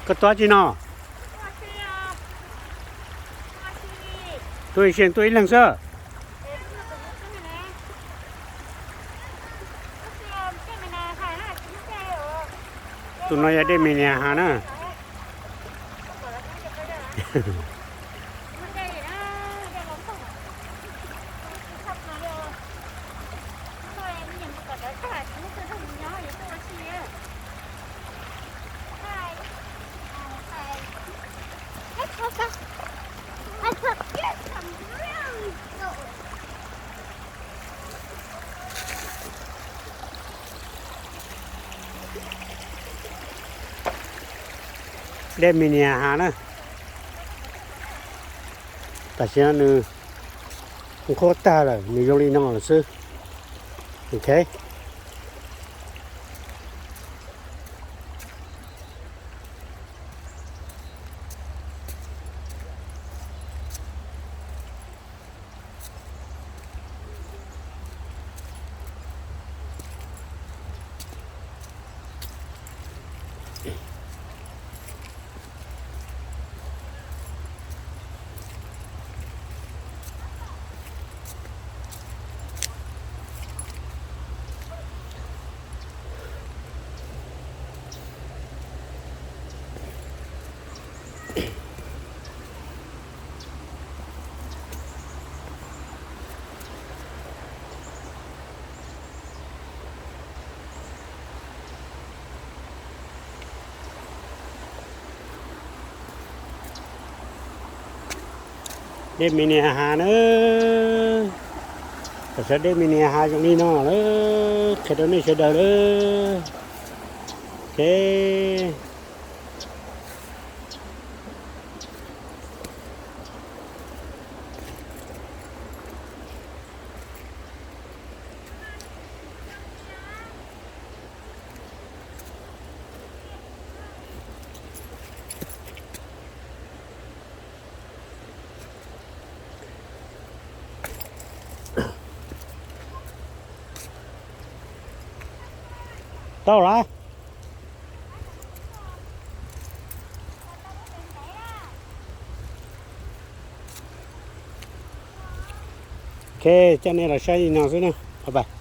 Koj tuaj tsi no? Tuaj ib leeg xwb. Tus no yog dej Minas Gerais na. Dej Minas Gerais na. Tam sim no nws qhuav tag lawm, nws zoo li no lawm xwb. Ok. Dej Minas Gerais na. Tam sim dej Minas Gerais zoo li no lawm, qhia rau nej sawv daws lawm. Ok. Tau lawm. Ok, coj nej los saib li no xwb na. Bye bye.